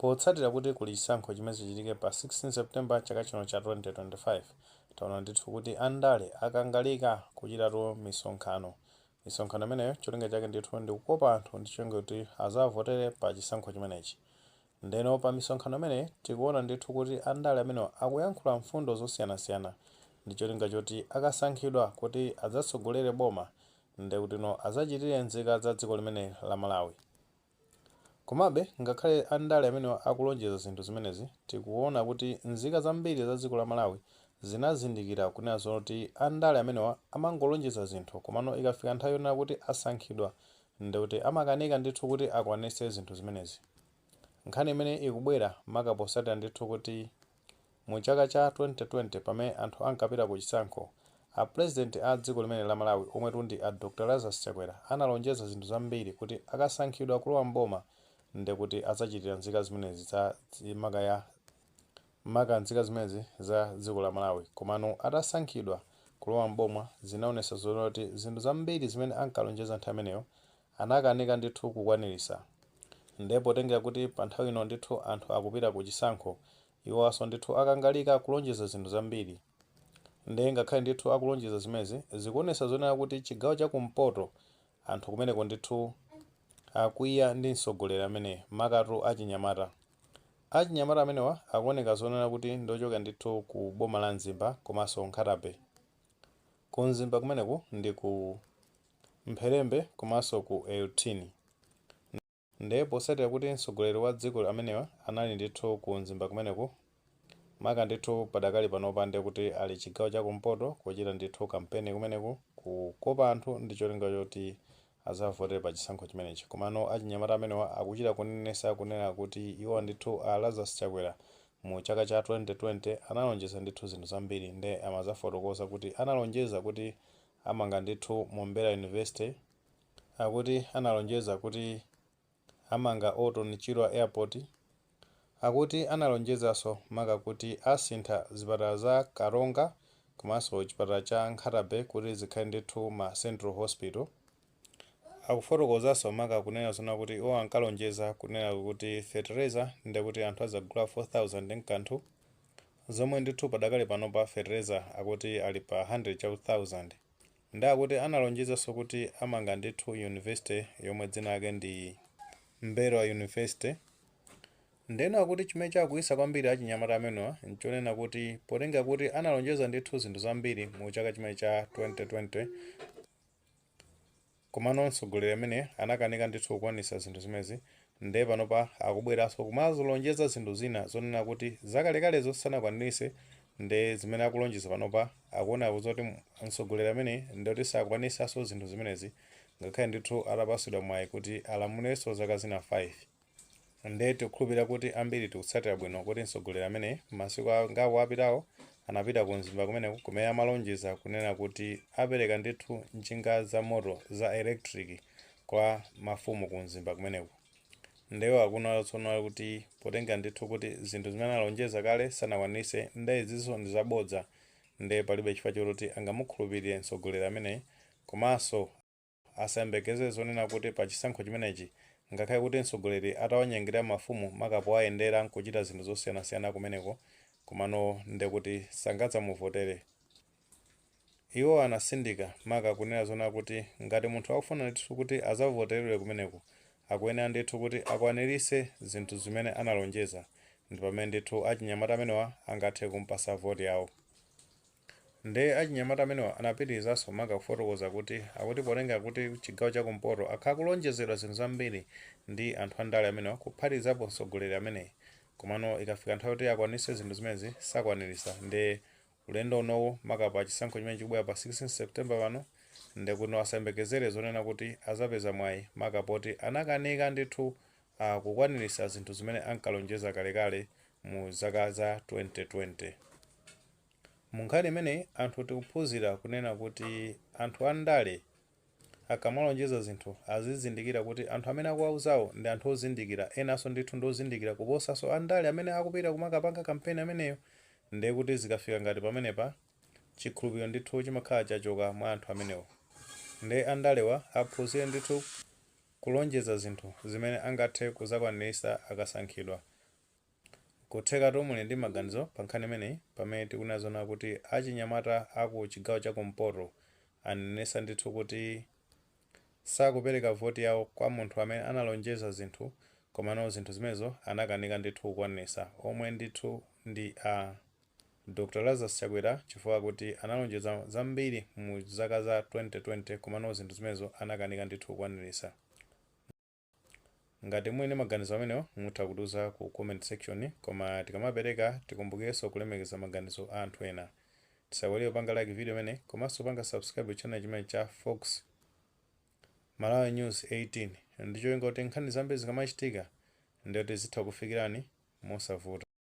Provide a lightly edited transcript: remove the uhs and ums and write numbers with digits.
Potsatira kuti kuli chisankho chimene chichitike pa 16 September chaka chino cha 2025, taona ndithu kuti andale akangalika kuchitatu misonkhano. Misonkhano imeneyo cholinga chake ndithu ndi kukopa anthu ndi cholinga kuti azavotere pa chisankho chimenechi. Ndeno pa misonkhano imeneyi tikuona ndithu kuti andale amenewa akuyankhula mfundo zosiyanasiyana ndi cholinga choti akasankhidwa kuti adzatsogolere boma, ndekutino azachitire nzika za dziko limene la Malawi. Komabe ngakhale andale amenewa akulonjeza zinthu zimenezi, tikuona kuti nzika zambiri za dziko la Malawi zinazindikira kunena zoti andale amenewa amangolonjeza zinthu, komano ikafika nthawi yonena kuti asankhidwa, ndekuti amakanika ndithu kuti akwanitse zinthu zimenezi. Nkhani imene ikubwera maka posatira ndithu kuti mu chaka cha 2020, pamene anthu ankapita ku chisankho, a president a dziko limene la Malawi, omwetu ndi a Dr Lazarus Chakwera, analonjeza zinthu zambiri kuti akasankhidwa kulowa mboma, ndekuti adzachitira nzika zimenezi za maka ya maka nzika zimenezi za dziko la Malawi. Komano atasankhidwa kulowa mboma, zinaonetsa zoti zinthu zambiri zimene ankalonjeza nthawi imeneyo anakanika ndithu kukwanirisa. Ndipo potengera kuti pa nthawi ino ndithu anthu akupita ku chisankho, iwonso ndithu akangalika kulonjeza zinthu zambiri. Ndiye ngakhale ndithu akulonjeza zimenezi, zikuonetsa zonena kuti chigawo chakumpoto anthu kumeneko ndithu akwiya ndi mtsogoleri amene, makatu achinyamata. Achinyamata amenewa akuoneka zonena kuti ndochoka ndithu ku boma la Mzimba komanso Nkhata Bay. Ku Mzimba kumeneku ndi ku Mpherembe komanso ku Euthini. Ndiye posatira kuti mtsogoleri wa dziko amenewa anali ndithu ku Mzimba kumeneku, maka ndithu padakali panopa ndiye kuti ali chigawo chakumpoto kuchita ndithu kampeni kumeneku, kukopa anthu ndi cholinga choti azavotere pa chisankho chimenechi. Komano achinyamata amenewa akuchita kunenesa kunena kuti iwo ndithu a Lazarus Chakwera mu chaka cha 2020 analonjeza ndithu zinthu zambiri. Nde amazafotokoza kuti analonjeza kuti amanga ndithu Mombera University, akuti analonjeza kuti amanga Orton Chirwa Airport, akuti analonjezanso maka kuti asintha zipatala za Karonga komanso chipatala cha Nkhata Bay kuti zikhale ndithu ma central hospital. Akufotokozanso maka kunena zona kuti iwo ankalonjeza kunena kuti fertilizer ndekuti anthu azagula 4000 mkanthu, zomwe ndithu padakali panopa fertilizer akuti ali pa 100 cha 1000. Ndi akuti analonjezanso kuti amanga ndithu university yomwe dzina lake ndi M'mbelwa University. Ndeno akuti chimene chakwiyitsa kwambiri achinyamata amenewa nchonena kuti potenga kuti analonjeza ndithu zinthu zambiri mu chaka chimene cha 2020, komano mtsogoleri amene anakanika ndithu kukwanitsa zinthu zimenezi, ndiye panopa akubweranso kumazolonjeza zinthu zina zonena kuti zakalekalezo sanakwaniritse. Ndi zimene akulonjeza panopa, akuona zoti mtsogoleri amene ndikuti sakwaniritsanso zinthu zimenezi ngakhale ndithu atapatsidwa mwayi kuti alamulirenso zaka zina 5. Ndiye tikukhulupirira kuti ambiri tikutsatira bwino kuti mtsogoleri amene masiku angapo apitawo anapita ku Mzimba kumeneku, kumene amalonjeza kunena kuti apereka ndithu njinga za moto za electric kwa mafumu ku Mzimba kumeneku. Ndiye akuona tsono kuti potenga ndithu kuti zinthu zimene analonjeza kale sanakwaniritse, ndiye izinso ndi zabodza, ndiye palibe chifukwa choti angamukhulupirire mtsogoleri amene. Komanso asayembekeze zonena kuti pa chisankho chimenechi, ngakhale kuti mtsogoleri atawanyengerera mafumu maka powayendera nkuchita zinthu zosiyanasiyana kumeneko, komano ndekuti sangadzamuvotere. Iwo anasindika maka kunena zona kuti ngati munthu akufuna ndithu kuti azavoteredwe kumeneko, akuyenera ndithu kuti akwaniritse zinthu zimene analonjeza, ndi pamene ndithu achinyamata amenewa angathe kumpasa voti yawo. Nde achinyamata amenewa anapitirizanso maka kufotokoza kuti akuti potenga kuti chigawo chakumpoto akhala kulonjezedwa zinthu zambiri ndi anthu andale amenewa, kuphatikizapo mtsogoleri ameneyi, komano ikafika nthawi yoti akwanitse zinthu zimenezi sakwanirisa. Nde ulendo unowu, maka pa chisankho chimene chikubwera pa 16 September pano, ndekuti asayembekezere zonena kuti azapeza mwayi, maka poti anakanika ndithu kukwanirisa zinthu zimene ankalonjeza kalekale mu zaka za 2020. Mu nkhani imeneyi anthu tikuphunzira kunena kuti anthu andale akamalonjeza zinthu azizindikira kuti anthu amene akuwauzawo ndi anthu ozindikira, enanso ndithu ndi ozindikira kuposanso andale amene akupita kumakapanga kampeni ameneyo. Ndiye kuti zikafika ngati pamenepa, chikhulupiriro ndithu chimakhala chachoka mwa anthu amenewo. Ndiye andalewa aphunzire ndithu kulonjeza zinthu zimene angathe kuzakwanirisa akasankhidwa. Kuthekatu muli ndi maganizo pa nkhani imeneyi, pamene tikunena zona kuti achinyamata aku chigawo cha kumpoto anenesa ndithu kuti sakupereka voti yawo kwa munthu amene analonjeza zinthu, komano zinthu zimenezo anakanika ndithu kukwanitsa, omwe ndithu ndi a Dr Lazarus Chakwera, chifukwa kuti analonjeza zambiri mu zaka za 2020, komano zinthu zimenezo anakanika ndithu kukwanitsa. Ngati muli ndi maganizo amenewo, mutha kutiuza ku comment section, koma tikamapereka tikumbukirenso kulemekeza maganizo a anthu ena. Tisaiwale kupanga like video imene, komanso panga subscribe channel chimene cha Fox Malawi News 18, ndicholinga kuti nkhani zambiri zikamachitika ndiyoti zitha kufikirani mosavuta.